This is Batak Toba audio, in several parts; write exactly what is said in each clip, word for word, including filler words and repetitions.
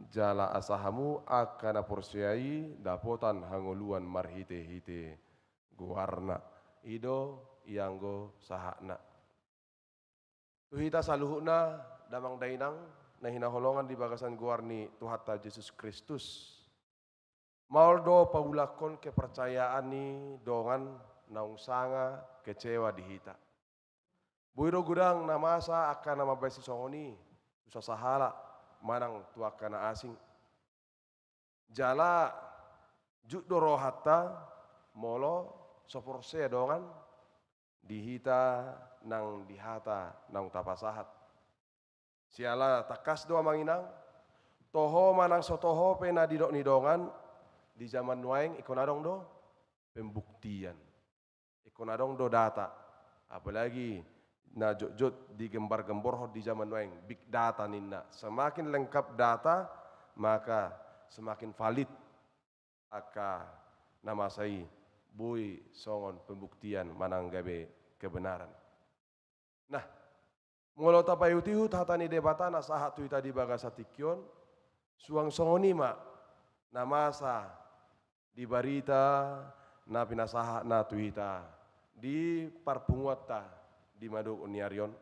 Jala asa hamu angka na porsea i dapotan hangoluan marhite-hite goarna. I do ianggo sahatna. Tu hita saluhutna, damang dainang na hinaholongan di bagasan goar ni Tuhanta Jesus Kristus. Maol do paulakhon kepercayaan ni dongan naung sanga kecewa di hita. Boi do godang na masa angka na mambahen sisongon i tu sasahalak manang tu angka na asing. Jala jut do rohanta molo so porsea dongan di hita nang di hata naung tapasahat. Siala tangkas do amang inang, toho manang so toho pe na didok ni dongan di jaman nuaeng ingkon adong do pembuktian. Ingkon adong do data. Apalagi na jotjot digembar-gemborhon di jaman nuaeng, big data ninna. Semakin lengkap data, maka semakin valid angka na masa i boi songon pembuktian manang gabe kebenaran. Nah, molo tapaihut-ihut hata ni Debata na sahat tu hita di bagasan tingki on, suang songon i ma na masa di barita na pinasahatna tu hita di parpunguanta di madok ni ari on.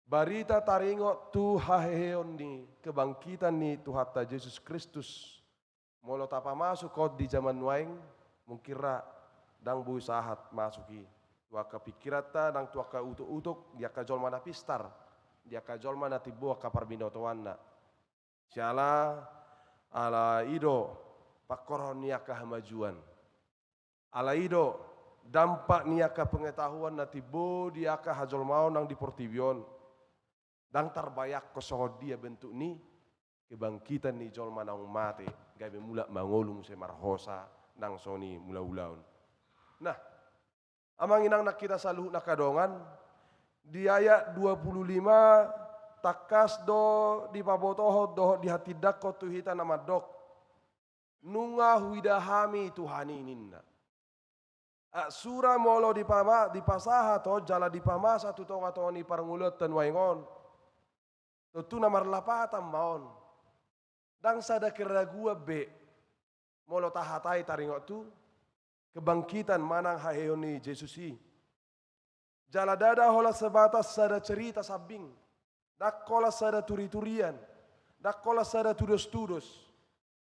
Barita taringot tu haheheon ni kebangkitan ni Tuhanta Jesus Kristus. Molo tapamasuk on di jaman nuaeng, mungkin ra ndang boi sahat masuk i tu angka pingkiranta, nang tu angka utok-utok di angka jolma na pistar, di angka jolma na timbo angka parbinotoanna. Siala ala i do pangkorhon ni angka hamajuan. Ala i do dampak ni angka pengetahuan na timbo di angka hajolmaon nang di portibi on. Ndang tarbayangkon songon dia bentuk ni kebangkitan ni jolma naung mate, gabe mulak mangolu muse marhosa, nang songon i mangula ulaon. Nah, amang inang nang hita saluhut na angka dongan, di ayat dua puluh lima tangkas do dipabotohon dohot dihatindangkon tu hita na mandok. Nunga huida hami Tuhan i ninna. Aksura molo dipama-, dipasahat on jala dipamasa tu tonga-tonga ni parngoluanta nuaeng on. Tontu na marlapatan ma on. Ndang sada keraguan be molo tahatai taringot tu kebangkitan manang haheheon ni Jesus i. Jala ndada holan sebatas sada cerita sambing, ndang holan sada turi-turian, ndang holan sada tudos-tudos.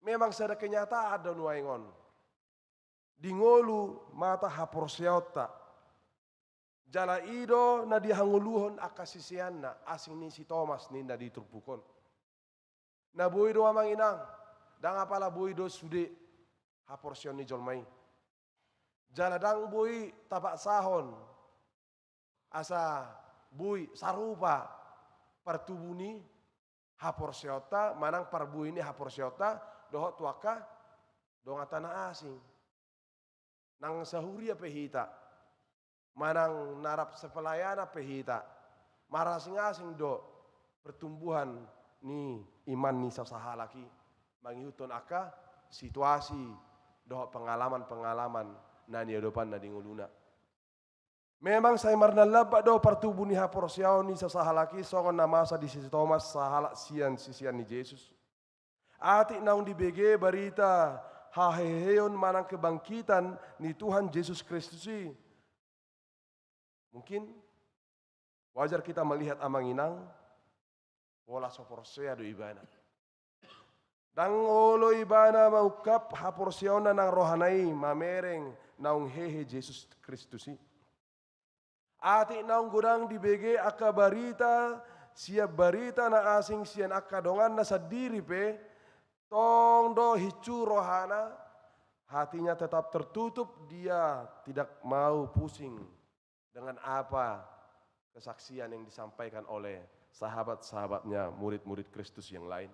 Memang sada kenyataan do nuaeng on. Di ngolu mata haporseaonta. Jala i do na dihangoluhon angka siseanna, asing ni si Tomas ninna di turpuk on. Na boi do amang inang, ndang apala boi do sude haporseaon ni jolma i. Jala ndang boi tapaksahon asa boi sarupa partubu ni haporseaonta manang parbue ni haporseaonta dohot tu angka donganta na asing. Nang sahuria pe hita manang na rap sapelayanan pe hita, marasing-asing do pertumbuhan ni iman ni sasahalak i mangihuthon angka situasi dohot pengalaman-pengalaman na niadopanna di ngoluna. Memang sai marnalambat do partubu ni haporseaon ni sasahalak i songon na masa di si Tomas sahalak sian sisean ni Jesus. Atik naung dibege barita haheheon manang kebangkitan ni Tuhan Jesus Kristus i. Mungkin wajar kita melihat amang inang, pola so porsea do ibana. Ndang olo ibana maungkap haporseaonna nang rohana i mamereng naung hehe Jesus Kristus i. Atik naung godang dibege angka barita, sian barita na asing sian angka donganna sandiri pe, tong do hinsu rohana, hatinya tetap tertutup, dia tidak mau pusing dengan apa kesaksian yang disampaikan oleh sahabat-sahabatnya, murid-murid Kristus yang lain.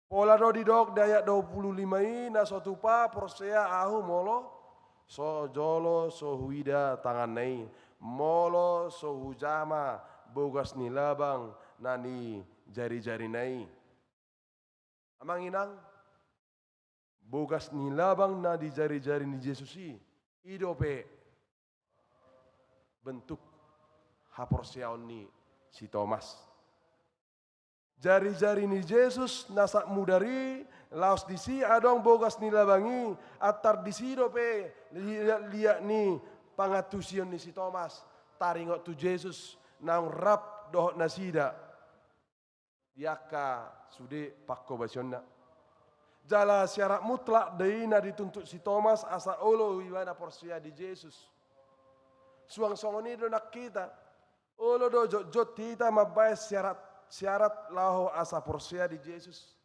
Pola do didok di ayat dua puluh lima i, na so tupa porsea ahu molo so jolo so huida tanganna i, molo so hujama bogas ni labang na di jari-jarina i. Amang inang, bogas ni labang na di jari-jari ni Jesus i, i dope bentuk haporseaon ni si Tomas. Jari-jari ni Jesus na sat mudar i, laos disi adong bogas ni labang i, antar disi dope liat-liat ni pangantusion ni si Tomas taringot tu Jesus naung rap dohot nasida di angka sude panghobasionna. Jala syarat mutlak do i na dituntut si Tomas asa olo ibana porsea di Jesus. Suang songon i do nang hita. Olo do jotjot hita mambaen syarat, syarat laho asa porsea di Jesus.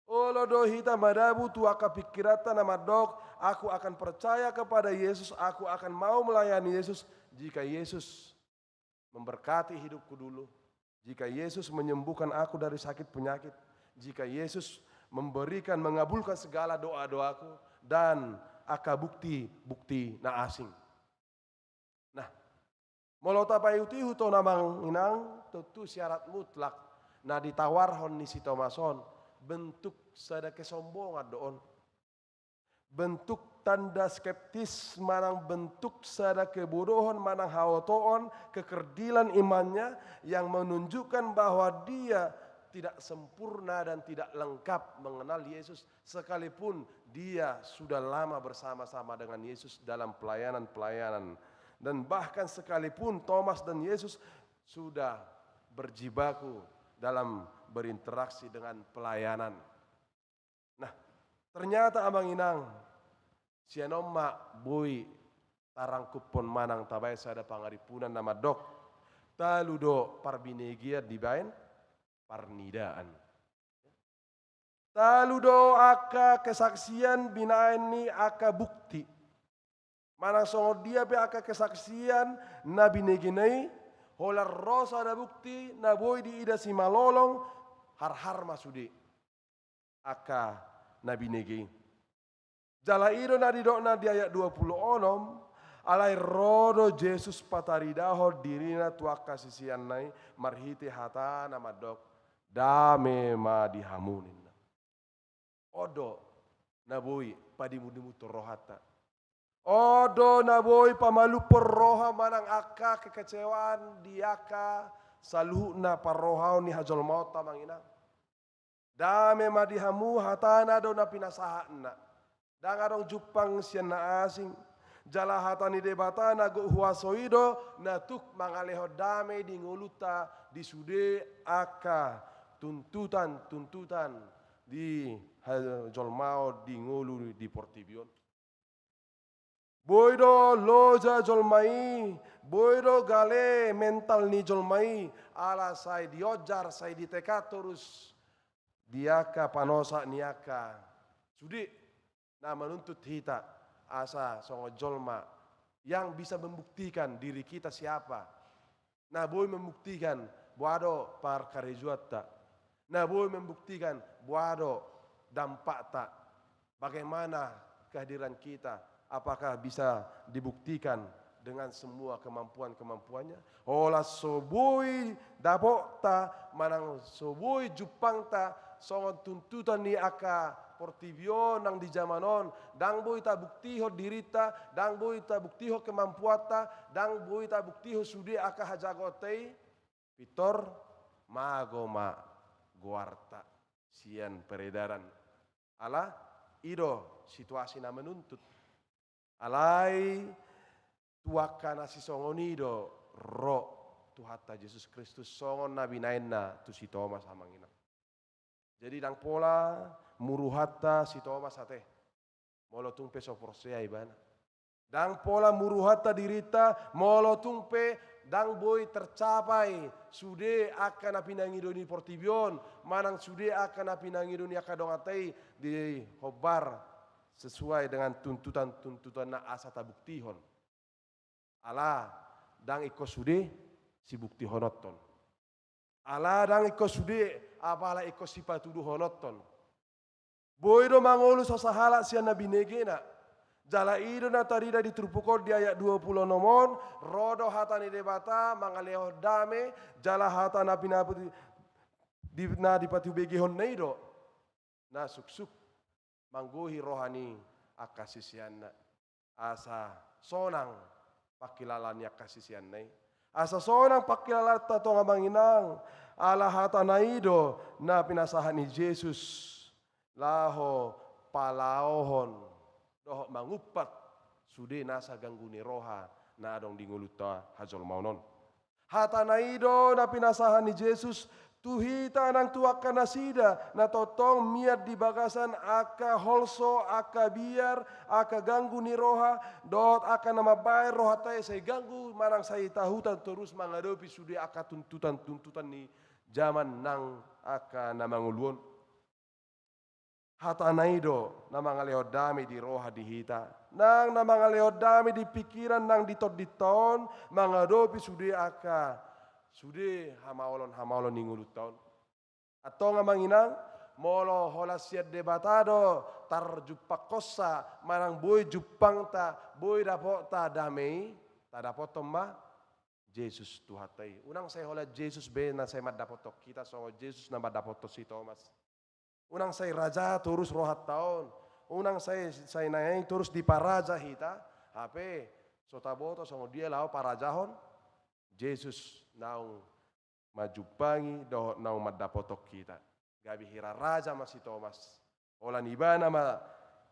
Olo do hita madabu tu angka pingkiranta na mandok, "Aku akan percaya kepada Yesus, aku akan mau melayani Yesus, jika Yesus memberkati hidupku dulu, jika Yesus menyembuhkan aku dari sakit penyakit, jika Yesus memberikan, mengabulkan segala doa-doaku, dan angka bukti-bukti na asing." Nah, molo tapaihut-ihut on amang inang, tontu syarat mutlak na ditawarhon ni si Tomas on bentuk sada kesombongan do on. Bentuk tanda skeptis manang bentuk sada kebodohan manang haotoon, kekerdilan imannya yang menunjukkan bahwa dia tidak sempurna dan tidak lengkap mengenal Yesus, sekalipun dia sudah lama bersama-sama dengan Yesus dalam pelayanan-pelayanan. Dan bahkan sekalipun Tomas dan Yesus sudah berjibaku dalam berinteraksi dengan pelayanan. Nah, ternyata amang inang, sian on ma boi tarangkuphon manang tabaen sada pangarimpunan na mandok, talu do parbinegean dibaen parnidaan. Talu do angka kesaksian binaen ni angka bukti. Manang songon dia pe angka kesaksian na binegena i, holan ro sada bukti na boi diida simalolong, harhar ma sude angka na binege i. Jala i do na nidokna di ayat dua pulu onom, alai ro do Jesus pataridahon dirina tu angka siseanna i marhite hata na mandok, "Dame ma di hamu," ninna. On do na boi padimudimuthon rohanta. On do na boi pamalumhon roha manang angka kekecewaan di angka saluhutna parrohaon ni hajolmaonta amang inang. Dame ma di hamu, hatana do na pinasahatna. Ndang adong jumpang sian na asing. Jala hata ni Debata na gok huaso i do na tuk mangalehon dame di ngolunta di sude angka tuntutan-tuntutan di hajolmaon di ngolu di portibi on. Boi do loja jolma i, boi do gale mental ni jolma i, ala sai dionjar, sai ditekan torus di angka panosak ni angka sude na manuntut hita asa songon jolma yang bisa membuktikan diri kita siapa. Na boi membuktikan boha do parkarejoanta. Na boi membuktikan boha do dampakta. Bagaimana kehadiran kita? Apakah bisa dibuktikan dengan semua kemampuan-kemampuannya? Holan so boi dapotna, manang so boi jumpangta, songon tuntutan ni angka portibi on nang di jaman on, ndang boi tabuktihon dirinta, ndang boi tabuktihon kemampuanta, ndang boi tabuktihon sude angka hajagoonta i, pintor mago ma goarta sian peredaran. Ala i do situasi na menuntut. Alai tu angka na sisongon i do ro Tuhanta Jesus Kristus songon na binaenna tu si Tomas amang inang. Jadi ndang pola muruhanta si Tomas ate, molo tung pe so porsea ibana. Ndang pola muruhanta dirinta, molo tung pe ndang boi tercapai sude angka na pinangido ni portibi on, manang sude angka na pinangido ni angka donganta i di hombar sesuai dengan tuntutan-tuntutan na asa tabuktihon. Ala ndang ingkon sude sibuktihononton. Ala ndang ingkon sude apala ingkon sipatuduhononton. Boi do mangolu sasahalak sian na binegena. Jala i do na tarida di turpuk on di ayat dua pulu onom on, ro do hata ni Debata mangalehon dame, jala hata na pinapu-, di, na dipatubegehonna i do na suksuk manggohi roha ni angka siseanna. Asa sonang pangkilalaan ni angka siseanna i. Asa sonang pangkilalaanta tong amang inang. Ala hatana i do na pinasahat ni Jesus laho palaohon dohot mangumpat sude nasa ganggu ni roha na adong di ngolunta hajolmaon on. Hatana i do na pinasahat ni Jesus tu hita nang tu angka nasida na tongtong mian di bagasan angka holso, angka biar, angka ganggu ni roha, dohot angka na mambahen rohanta i sai ganggu manang sai tahutan torus mangadopi sude angka tuntutan-tuntutan ni jaman nang angka na mangolu on. Hatana i do na mangalehon dame di roha di hita, nang na mangalehon dame di pikiran nang di tondinta on mangadopi sude angka sude hamaolon-hamaolon ni ngolunta on. Antong amang inang, molo holan sian Debata do tarjumpangkonsa manang boi jumpangta, boi dapotta dame i, tadapothon ma Jesus Tuhanta i. Unang sai holan Jesus be na sai mandapothon hita songon Jesus na mandapothon si Tomas. Unang sai raja torus rohanta on. Unang sai, sai naeng torus diparaja hita. Hape so taboto songon dia laho parajahon Jesus naung manjumpangi dohot naung mandapothon hita. Gabe hira raja ma si Tomas. Holan ibana ma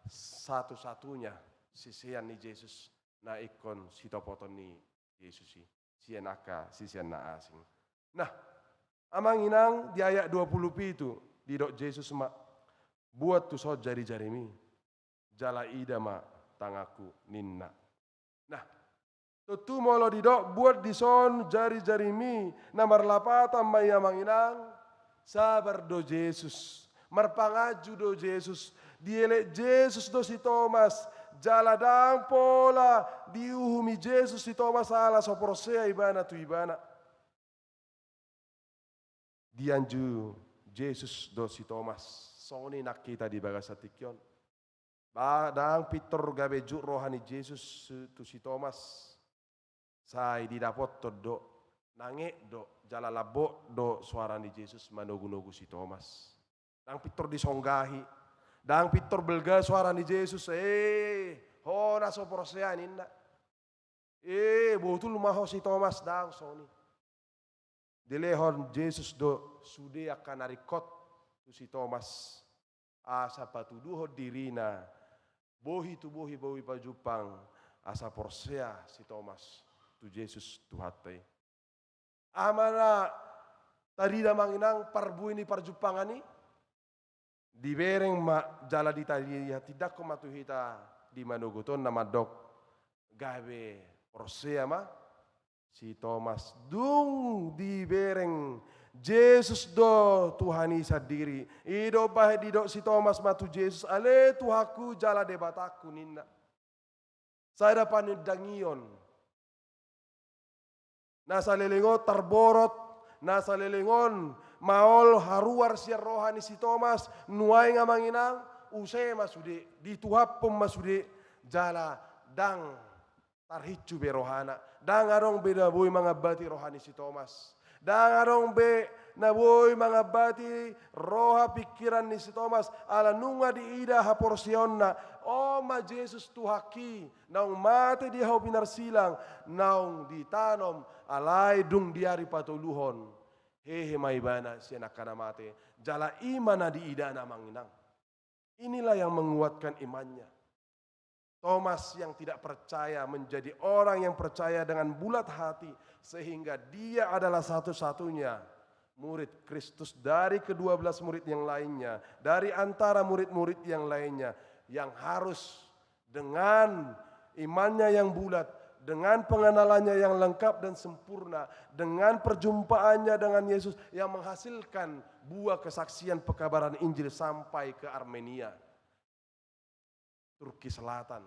satu-satunya sisean ni Jesus na ingkon sitopoton ni Jesus i sian angka sisean na asing. Nah, amang inang, di ayat dua puluh pitu didok Jesus ma, "Buat tuson jari-jarimi, jala ida ma tanganku," ninna. Nah, tontu molo didok buat dison jari-jarimi, na marlapatan ma i amang inang, sabar do Jesus, marpanganju do Jesus, dielek Jesus do si Tomas, jala ndang pola diuhumi Jesus si Tomas ala so porsea ibana tu ibana. Dianju Jesus do si Tomas, songon i nang hita di bagasan tingki on. Ba, ndang pintor gabe juk roha ni Jesus tu si Tomas, sai didapothon do, nanget do, jala lambok do soara ni Jesus manogu-nogu si Tomas. Ndang pintor disonggahi, ndang pintor belga soara ni Jesus, "Eh, ho na so porsea," ninna. "Eh, botul ma ho si Tomas," ndang songon i. Dilehon Jesus do sude angka na ringkot tu si Tomas, asa patuduhon dirina, bohi tu bohi boi pajumpang, asa porsea si Tomas tu Jesus Tuhanta i. Aha ma na tarida amang inang parbue ni parjumpangan i? Dibereng ma jala dihatindanghon ma tu hita di manogot on na mandok, gabe porsea ma si Tomas dung dibereng Jesus do Tuhan i sandiri. I do bahen didok si Tomas ma tu Jesus, "Ale Tuhanku jala Debatangku," ninna. Sada panindangion. Na saleleng on tarborot, na saleleng on maol haruar sian roha ni si Tomas, nuaeng amang inang, use ma sude, dituhaphon ma sude, jala ndang tarhinsu be rohana. Ndang adong be na boi mangambati roha ni si Tomas. Ndang adong be na boi mangambati roha pingkiran ni si Tomas, ala nunga diida haporseaonna. On ma Jesus Tuhanki, naung mate di hau pinarsilang, naung ditanom, alai dung di ari patoluhon hehe ma ibana sian angka na mate, jala i ma na diidana amang inang. Inilah yang menguatkan imannya. Tomas yang tidak percaya menjadi orang yang percaya dengan bulat hati, sehingga dia adalah satu-satunya murid Kristus dari kedua belas murid yang lainnya, dari antara murid-murid yang lainnya, yang harus dengan imannya yang bulat, dengan pengenalannya yang lengkap dan sempurna, dengan perjumpaannya dengan Yesus yang menghasilkan buah kesaksian pekabaran Injil sampai ke Armenia, Turki Selatan,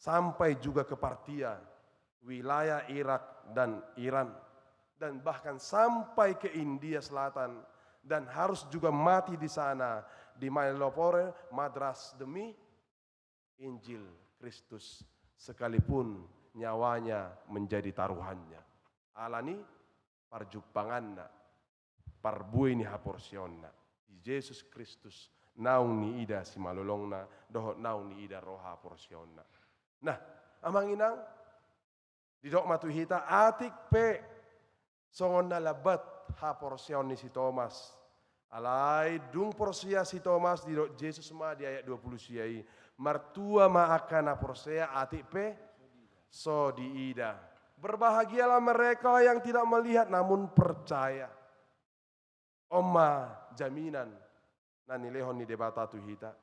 sampai juga ke Partia, wilayah Irak dan Iran, dan bahkan sampai ke India Selatan, dan harus juga mati di sana, di Mayapore, Madras, demi Injil Kristus, sekalipun nyawanya menjadi taruhannya. Alani parjumpanganna, parbue ni haporseaonna di Jesus Kristus, naung niida simalolongna, dohot naung niida ro haporseaonna. Nah, amang inang, didok ma tu hita, atik pe songon na lambat haporseaon ni si Tomas. Alai dung porsea si Tomas, didok Jesus ma di ayat dua puluh sia i, "Martua ma angka na porsea atik pe so diida." Berbahagialah mereka yang tidak melihat namun percaya. On ma jaminan na nilehon ni Debata tu hita.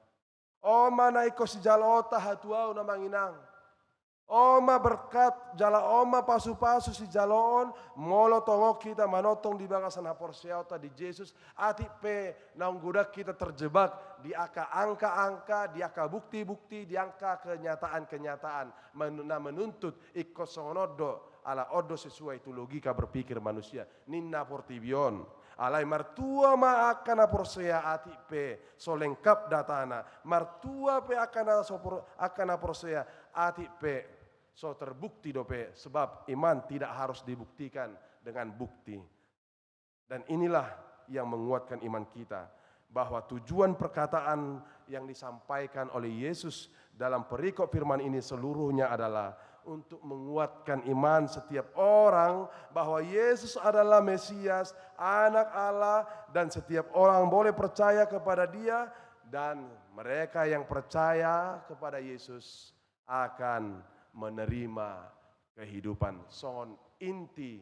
On ma na ingkon sijaloonta, hatuaon, amang inang. On ma berkat jala on ma pasupasu sijaloon, molo tongon hita manongtong di bagasan haporseaonta di Jesus, atik pe naung godang hita terjebak di angka angka-angka, di angka bukti-bukti, di angka kenyataan-kenyataan men-, na menuntut ingkon songon on do, ala on do sesuai tu logika berpikir manusia, ninna portibi on. Alai martua ma angka na porsea atik pe so lengkap datana, martua pe angka na so por-, angka na porsea atik pe so terbukti dope, sebab iman tidak harus dibuktikan dengan bukti. Dan inilah yang menguatkan iman kita, bahwa tujuan perkataan yang disampaikan oleh Yesus dalam perikop firman ini seluruhnya adalah untuk menguatkan iman setiap orang bahwa Yesus adalah Mesias, Anak Allah, dan setiap orang boleh percaya kepada Dia, dan mereka yang percaya kepada Yesus akan menerima kehidupan. Songon inti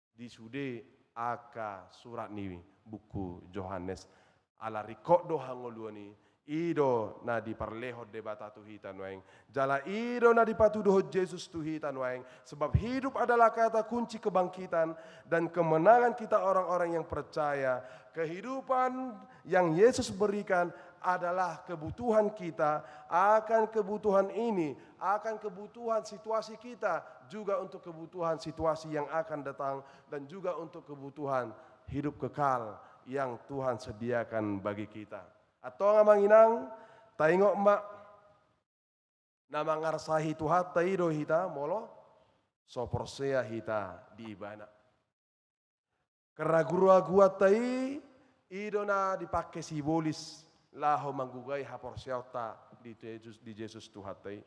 di sude angka surat ni buku Johannes. Ala ringkot do hangoluan i, i do na diparlehon Debata tu hita nuaeng. Jala i do na dipatuduhon Jesus tu hita nuaeng. Sebab hidup adalah kata kunci kebangkitan dan kemenangan kita orang-orang yang percaya. Kehidupan yang Yesus berikan adalah kebutuhan kita. Akan kebutuhan ini, akan kebutuhan situasi kita, juga untuk kebutuhan situasi yang akan datang, dan juga untuk kebutuhan hidup kekal yang Tuhan sediakan bagi kita. Antong, amang inang, taingot ma, na mangarsahi Tuhanta i do hita molo so porsea hita di Ibana. Keragu-raguanta i, i do na dipangke sibolis laho manggugai haporseaonta di Jesus, di Jesus Tuhanta i.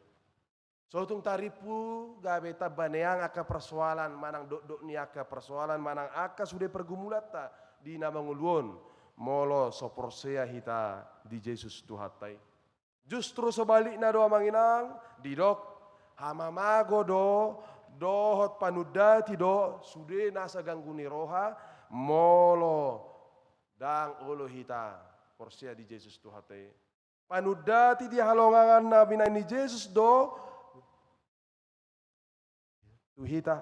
So tung tarimpu gabe tamba neang angka persoalan manang dokdok ni angka persoalan manang angka sude pergumulanta di na mangolu on, molo so porsea hita di Jesus Tuhanta i. Justru sebalikna do, amang inang, didok, hamamago do, dohot panundati do sude nasa ganggu ni roha, molo ndang olo hita porsea di Jesus Tuhanta i. Panundati di halongangan na binahen ni Jesus do tu hita,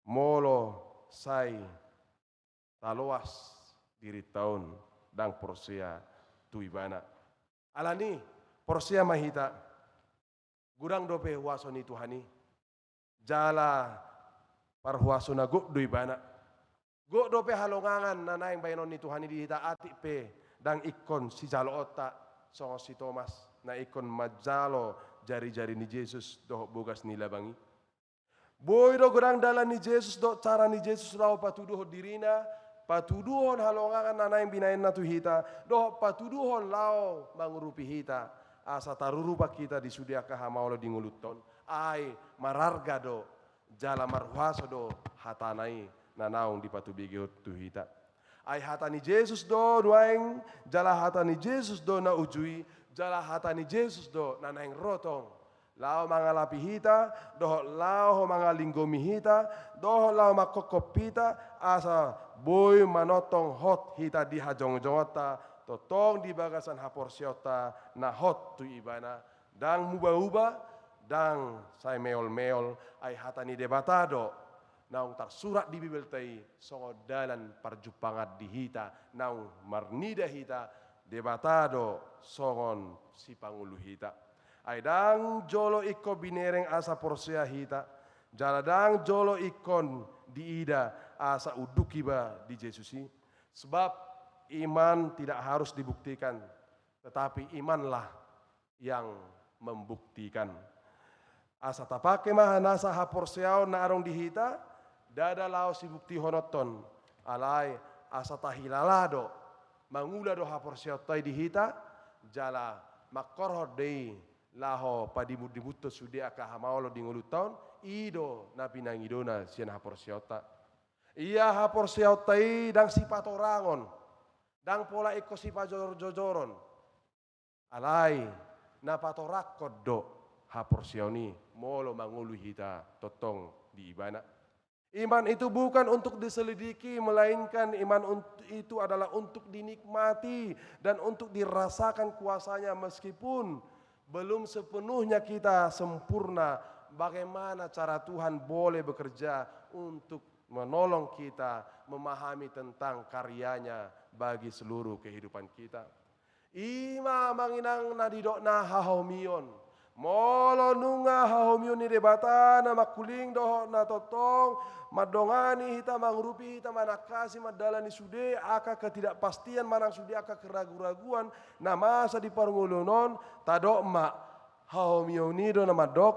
molo sai taloas dirinta on ndang porsea tu Ibana. Alani, porsea ma hita, godang dope huaso ni Tuhan i. Jala parhuaso na gok do Ibana. Gok dope halongangan na naeng baenon ni Tuhan i di hita, atik pe ndang ingkon sijaloonta songon si Tomas na ingkon manjalo jari-jari ni Jesus dohot bogas ni labang i. Boi do godang dalan ni Jesus dohot cara ni Jesus laho patuduhon dirina, patuduhon halongangan na naeng binaenna tu hita, dohot patuduhon laho mangurupi hita, asa tarurupan hita di sude angka hamaolon di ngolunta on. Ai mararga do, jala marhuaso do hatana i na naung dipatubegehon tu hita. Ai hata ni Jesus do nuaeng, jala hata ni Jesus do na uju i, jala hata ni Jesus do na naeng ro tong laho mangalapi hita, dohot laho mangalinggomi hita, dohot laho mangkophop hita, asa boi manongtong hot hita di hajongjongonta, tongtong di bagasan haporseaonta na hot tu Ibana. Ndang muba-uba, ndang sai meol-meol, ai hata ni Debata do naung tarsurat di Bibelta i songon dalan parjumpangan di hita, naung marnida hita, Debata do songon sipangolu hita. Ai ndang jolo ingkon binereng asa porsea hita, jala ndang jolo ingkon diida asa unduk iba di Jesus i. Sebab iman tidak harus dibuktikan, tetapi imanlah yang membuktikan. Asa tapangke ma nasa haporseaon na adong di hita, ndada laho sibuktihononhon, alai asa tahilala do, mangula do haporseaonta i di hita, jala mangkorhon do i laho padimundimunhon sude angka hamaolon di ngolunta on, i do na pinangidona sian haporseaonta. Ia haporseaonta i ndang sipatorangon, ndang pola ingkon sipajorjojoron. Alai na patorangkon do haporseaon i molo mangolu hita tongtong di Ibana. Iman itu bukan untuk diselidiki, melainkan iman unt-, itu adalah untuk dinikmati dan untuk dirasakan kuasa-Nya meskipun belum sepenuhnya kita sempurna. Bagaimana cara Tuhan boleh bekerja untuk menolong kita memahami tentang karya-Nya bagi seluruh kehidupan kita? I ma amang inang na didokna hahomion. Molo nunga hahomion ni Debata na mangkuling dohot na tongtong mandongani hita, mangurupi hita, manangkasi mandalani sude angka ketidakpastian manang sude angka keragu-raguan na masa di parngoluon on, tadok ma, hahomion i do na mandok,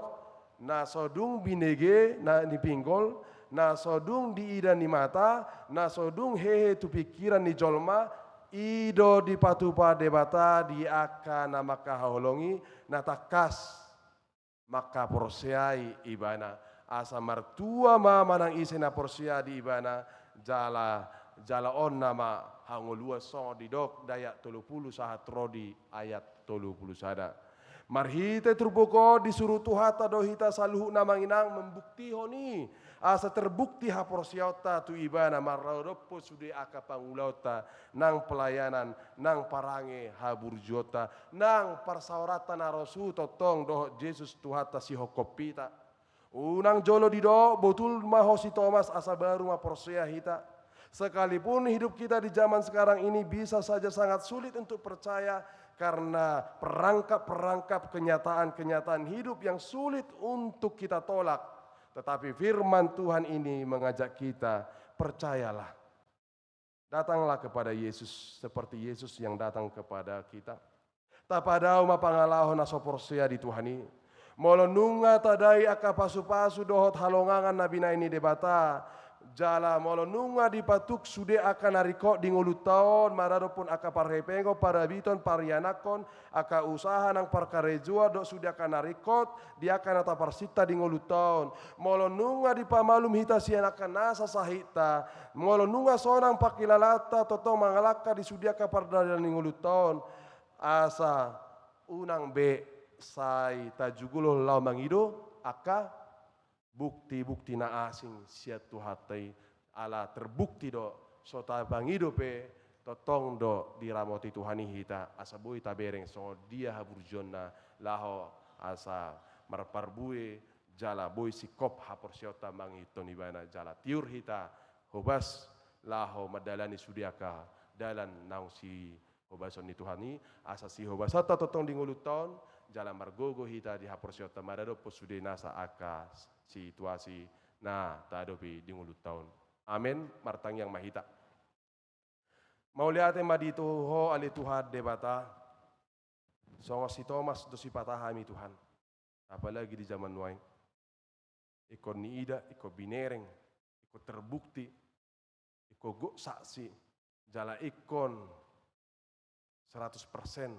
na so dung binege na ni pinggol, na so dung diida ni mata, na so dung hehe tu pingkiran ni jolma, i do dipatupa Debata di angka na mangkaholongi, na tangkas mangkaporseai Ibana. Asa martua ma manang ise na porsea di Ibana, jala, jala on nama hangoluan songon didok di ayat tolu pulu sahat ro di ayat tolu pulu sada. Marhite turpuk on disuru Tuhanta do hita saluhutna amang inang mambuktihon i, asa terbukti haporseaonta tu Ibana maradophon sude angka pangulaonta, nang pelayanan, nang parange haburjuonta, nang parsaoranta na rosu tongtong dohot Jesus Tuhanta sihophop hita. Unang jolo didok, botul ma ho si Tomas, asa baru ma porsea hita. Sekalipun hidup kita di zaman sekarang ini bisa saja sangat sulit untuk percaya karena perangkap-perangkap kenyataan-kenyataan hidup yang sulit untuk kita tolak. Tetapi firman Tuhan ini mengajak kita, percayalah. Datanglah kepada Yesus seperti Yesus yang datang kepada kita. Tapadao ma pangalaho na so porsea di Tuhan i. Molo nunga tadai angka pasupasu dohot halongangan na binahen ni Debata, jala molo nunga dipatuk sude angka na ringkot di ngolunta on maradophon angka parhepengon, parabiton, parianakhon, angka usaha nang parkarejoan dohot sude angka na ringkot di angka na taparsinta di ngolunta on. Molo nunga dipamalum hita sian angka nasa sahitta, molo nunga sonang pangkilalaanta tongtong mangalangka di sude angka pardalanan ni ngolunta on, asa unang be sai tajugulhon laho mangido angka bukti-bukti na asing sian Tuhanta i, ala terbukti do, so tapangido pe, tongtong do diramoti Tuhan i hita, asa boi tabereng songon dia haburjuonna laho asa marparbue, jala boi singkop haporseaonta mangihuthon Ibana, jala tiur hita hobas laho mandalani sude angka dalan naung si hobason ni Tuhan i, asa sihobasanta tongtong di ngolunta on, jala margogo hita di haporseaonta maradophon sude nasa angka situasi na tahadopi di ngolunta on. Amen. Martangiang ma hita. Mauliate ma di tu Ho ale Tuhan Debata, songon si Tomas do sipata hami Tuhan. Apalagi di zaman nuaeng. Ingkon niida, ingkon binereng, ingkon terbukti, ingkon gok saksi, jala ingkon seratus persen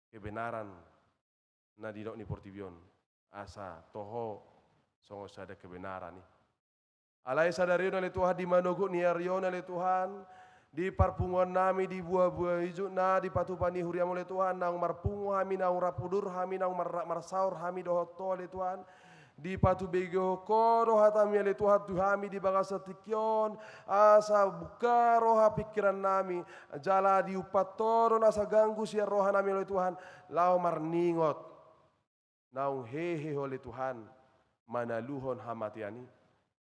kebenaran na didok ni portibi on, asa toho songon sada kebenaran i. Alai sadari on ale Tuhan, di manogot ni ari on ale Tuhan, di parpunguan nami, di buah-buah ijuk na dipatupa ni huriamu ale Tuhan, naung marpungu hami, naung rap udur hami, naung mar-, marsaor hami dohot Ho ale Tuhan, dipatubegehon Ho do hatami ale Tuhan tu hami di bagasan tingki on, asa buka roha pingkiran nami, jala diumpat Ho do nasa ganggu sian roha nami ale Tuhan, laho marningot naung hehe Ho ale Tuhan manaluhon hamatean i.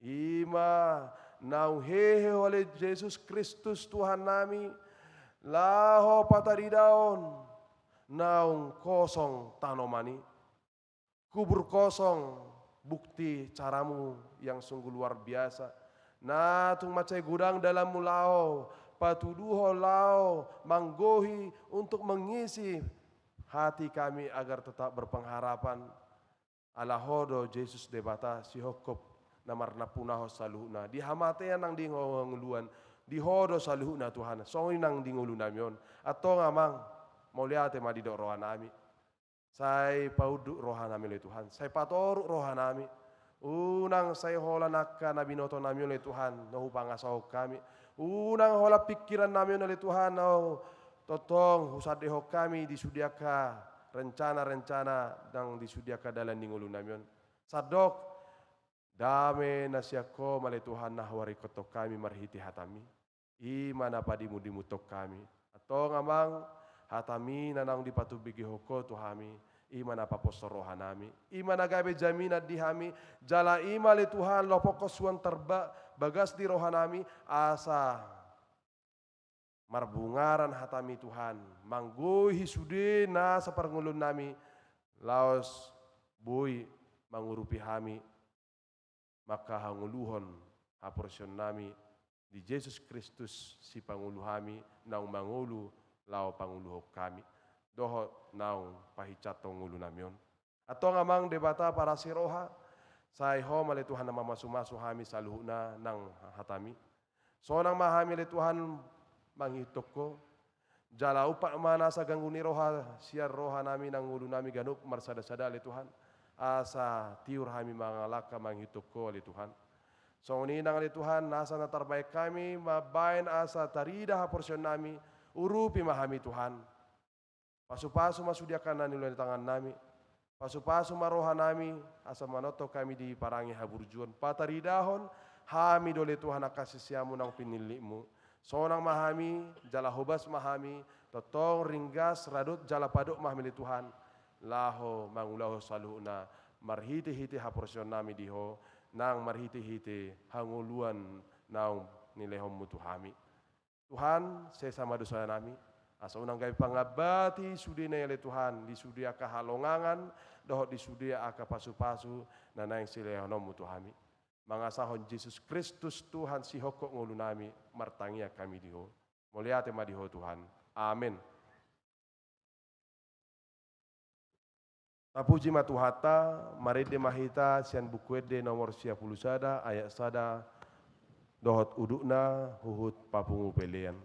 I ma naung hehe Ho ale Jesus Kristus Tuhan nami, laho pataridaon naung kosong tanoman i. Kubur kosong, bukti caramu yang sungguh luar biasa. Na tung mansai godang dalanmu laho patuduhon, laho manggohi untuk mengisi hati kami agar tetap berpengharapan. Ala Ho do Jesus Debata sihophop na marnampunahon saluhutna. Di hamatean nang di hangoluan, di Ho do saluhutna Tuhan. Songon i nang di ngolu nami on. Antong amang, mauliate ma didok roha nami. Sai paunduk roha nami ale Tuhan. Sai patoruk roha nami. Unang sai holan angka na binotonami on ale Tuhan na hupangasahon hami. Unang holan pingkirannami on ale Tuhan na tongtong husandehon hami di sude angka rencana-rencana nang di sude angka dalan ni ngolunami on. Sandok, dame na sian Ho ma ale Tuhan na huarikothon hami marhite hatami. I ma na padimudimuthon hami. Antong Amang, hatami na naung dipatubegehon Ho tu hami, i ma na paposhon rohanami, i ma na gabe jaminan di hami, jala i ma ale Tuhan lopokhon suan tarbagas di rohanami, asa marbungaran hatami Tuhan, manggohi sude nasa parngoluonnami, laos boi mangurupi hami, mangkahangoluhon haporseaonnami di Jesus Kristus sipangolu hami, naung mangolu laho pangoluhon hami, dohot naung pahinsathon ngolunami on. Antong Amang Debata parasi roha, sai Ho ma ale Tuhan na mamasumasu hami saluhutna nang hatami. Sonang ma hami ale Tuhan mangihuthon Ho, jala umpat ma nasa ganggu ni roha sian rohanami nang ngolunami ganup marsadasada ale Tuhan, asa tiur hami mangalangka mangihuthon Ho ale Tuhan. Songon i nang ale Tuhan, nasa na tarbahen hami mambahen asa tarida haporseaonnami, urupi ma hami Tuhan. Pasupasu ma sude angka na niula ni tangannami. Pasupasu ma rohanami, asa manongtong hami diparangi haburjuon. Pataridahon hami do ale Tuhan angka siseanMu naung pinillitMu. Sonang ma hami, jala hobas ma hami, tongtong ringgas, radot, jala padok ma hami ale Tuhan, laho mangulahon saluhutna marhitehite haporseaonnami di Ho, nang marhitehite hangoluan naung nilehonMu tu hami. Tuhan, sesa ma dosanami, asa unang gabe pangambati sude na i ale Tuhan, di sude angka halongangan, dohot di sude angka pasupasu na naeng silehononmu tu hami. Mangasahon Jesus Kristus Tuhan sihophop ngolunami, martangiang hami di Ho. Mauliate ma di Ho Tuhan. Amen. Tapuji ma Tuhanta, marende ma hita sian Buku Ende nomor sia pulu sada, ayat sada, dohot udutna huhut papungu pelean.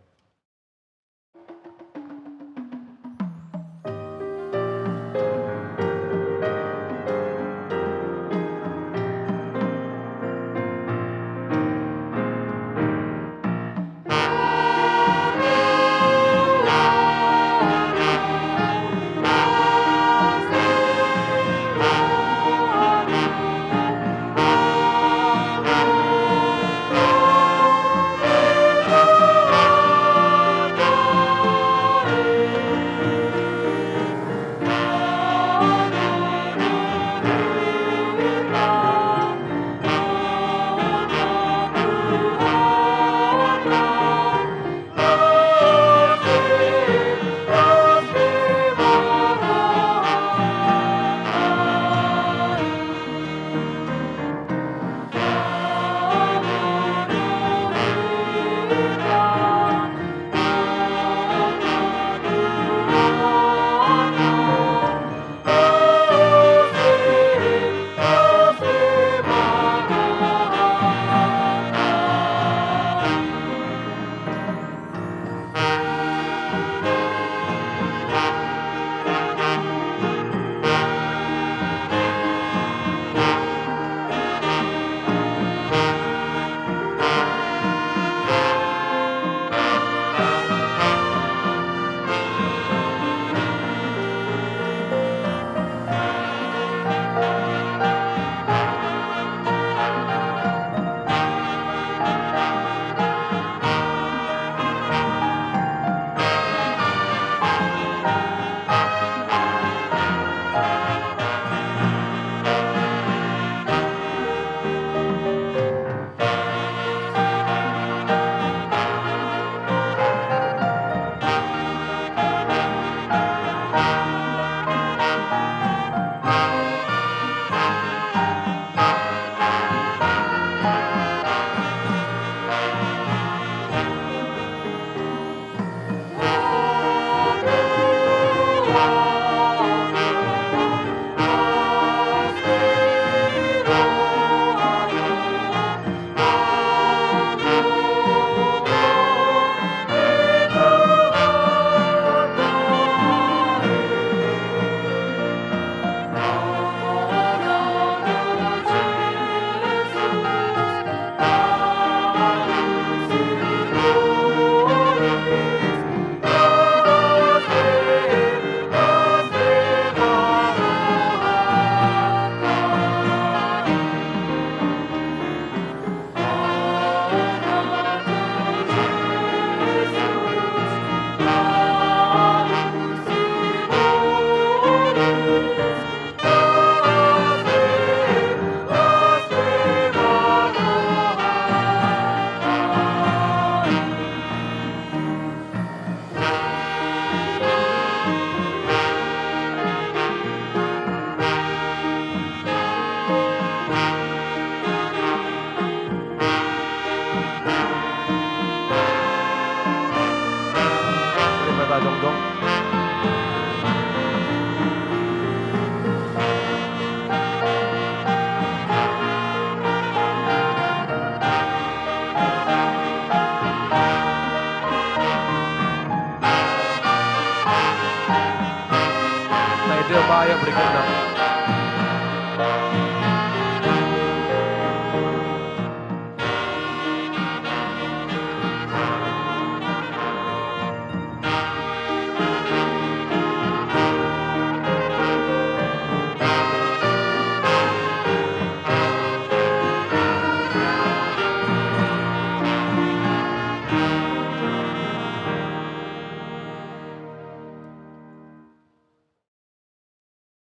Dia bayar berikutnya.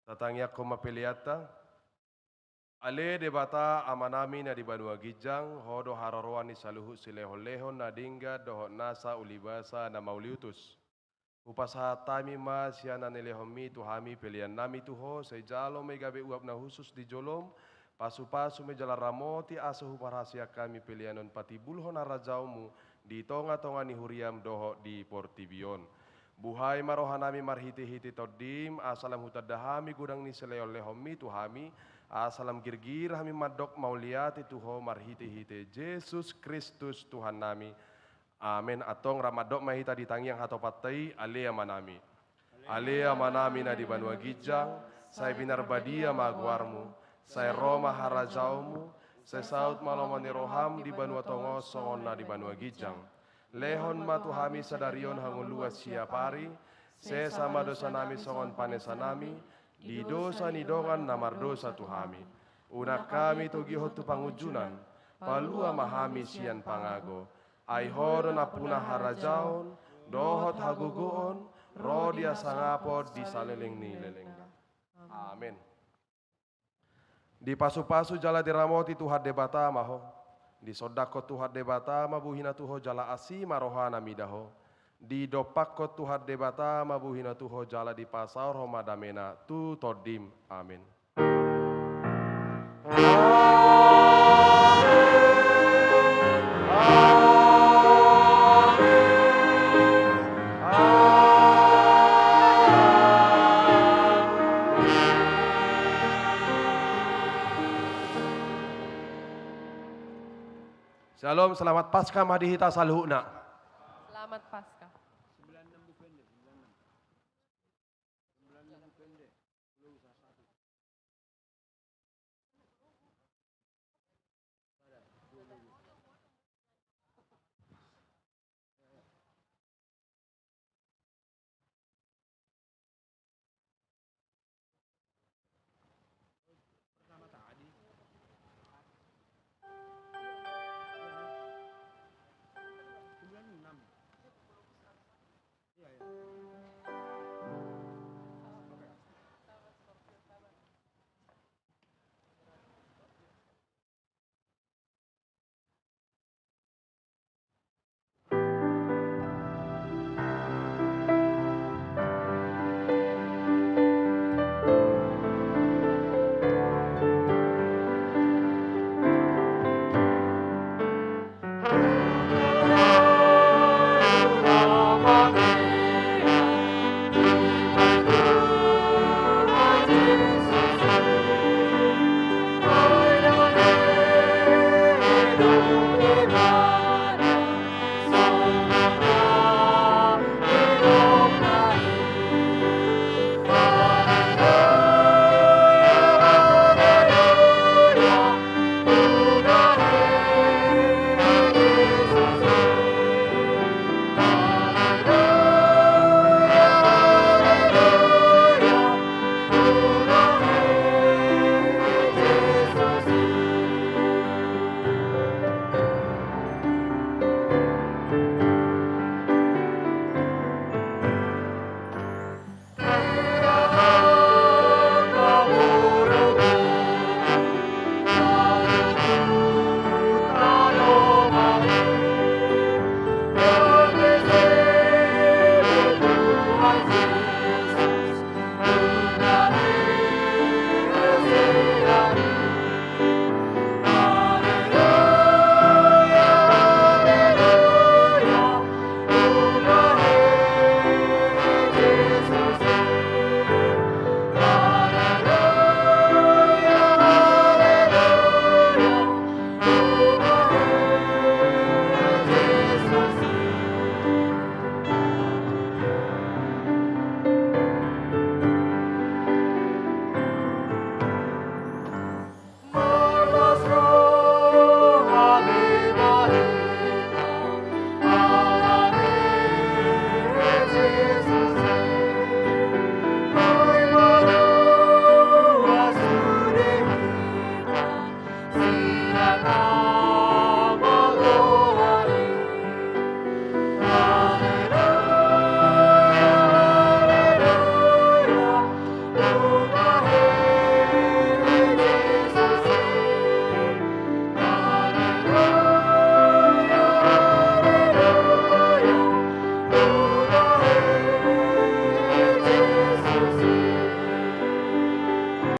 Tatangiangkon ma peleanta. Ale Debata Amanami na di banua ginjang, Ho do haroroan ni saluhut silehonlehon na denggan dohot nasa ulibasa na mauliutus. Hupasahat hami ma sian na nilehonMi tu hami peleannami tu Ho, sai jalo ma i gabe uap na hushus di jolom, pasupasu ma i jala ramoti asa huparhaseang hami pelean on patimbulhon harajaonMu di tongatonga ni huriaM dohot di portibi on. Buhai ma rohanami marhitehite TondiM, asa lam hutanda hami godang ni silehonlehonMi tu hami, asa lam girgir hami mandok mauliate tu Ho marhitehite Jesus Kristus Tuhannami. Amen. Antong rap mandok ma hita di tangiang hatopanta i, Ale Amanami. Ale Amanami na di banua ginjang, sai pinarbadia ma goarMu, sai ro ma harajaonMu, sai saut ma lomo ni rohaM di banua tonga on songon na di banua ginjang. Lehon ma tu hami sadari on hangoluan siapari, sesa ma dosanami songon panesanami di dosa ni dongan na mardosa tu hami. Unang hami togihon tu pangunjunan, palua ma hami sian pangago. Ai Ho do nampuna harajaon, dohot hagogoon, ro di hasangapon di saleleng ni lelengna. Amen. Dipasupasu jala diramoti Tuhan Debata ma ho. Disondangkon Tuhan Debata ma buhina tu ho jala asi ma rohana mida ho. Didompakkon Tuhan Debata ma buhina tu ho jala dipasaorhon ma damena tu tondim. Amen. Shalom, selamat Paskah ma di hita saluhutna.